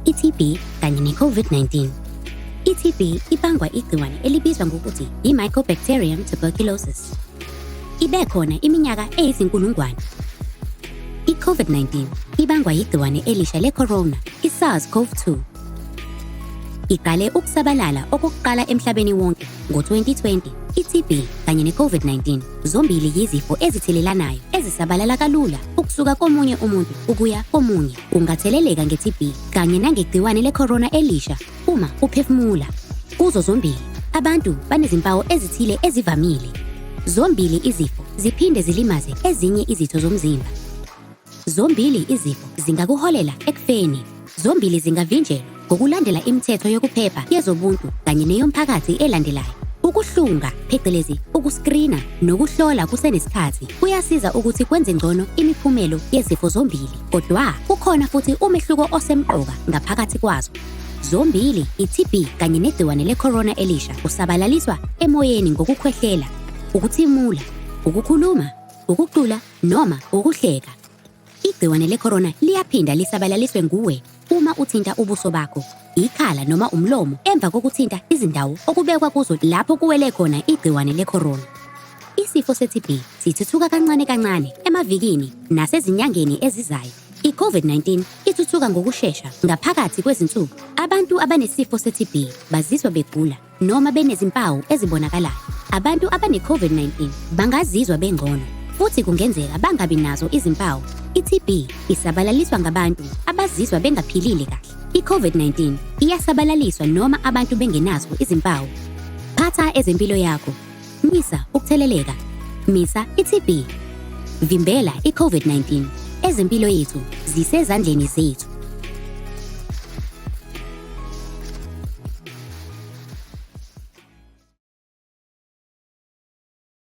i-TB kanye ne-COVID-19. I-TB ibangwa igciwane elibizwa ngokuthi i-Mycobacterium tuberculosis. Ibe khona iminyaka eyizinkulungwane. I-COVID-19 ibangwa yigciwane elisha le-corona, i-SARS-CoV-2. Iqale ukusabalala okokuqala emhlabeni wonke ngo-2020. I-TB kanye ne-COVID-19 zombili yizifo ezithelelanayo ezisabalala kalula ukusuka komunye umuntu ukuya komunye. Ungatheleleka nge-TB kanye nangegciwane le-corona elisha uma uphefumula. Kuzo zombili, abantu banezimpawu ezithile ezivamile. Zombili izifo ziphinde zilimaze ezinye izitho zomzimba. Zombili izifo zingakuholela ekufeni. Zombili zingavinjelwa ngokulandela imithetho yokuphepha yezobuntu kanye neyomphakathi elandelayo. Ukuhlunga, phecelezi ukuskrina nokuhlola kusenesikhathi kuyasiza ukuthi kwenze ngcono imiphumelo yezifo zombili. Kodwa kukhona futhi umehluko osemqoka ngaphakathi kwazo. Zombili i-TB kanye negciwane le-corona elisha kusabalaliswa emoyeni ngokukhwehlela, ukuthimula, ukukhuluma, ukucula noma ukuhleka. Igciwane le-corona liyaphinda lisabalaliswe nguwe uma uthinta ubuso bakho, ikhala noma umlomo emva kokuthinta izindawo okubekwa kuzo lapho kuwele khona igciwane le-corona. Isifo se-TB sithuthuka kancane kancane emavikini nasezinyangeni ezizayo. I-COVID-19 ithuthuka ngokushesha ngaphakathi kwezinsuku. Abantu abanesifo se-TB bazizwa begula noma benezimpawu ezibonakalayo. Abantu abane-COVID-19 bangazizwa bengcono futhi kungenzeka bangabi nazo izimpawu. I-TB isabalaliswa ngabantu abazizwa bengaphilile kahle. I-COVID-19 iyasabalaliswa noma abantu bengenazo izimpawu. Phatha ezempilo yakho. Misa ukutheleleka. Misa i-TB. Vimbela i-COVID-19. Ezempilo yethu zisezandleni zethu.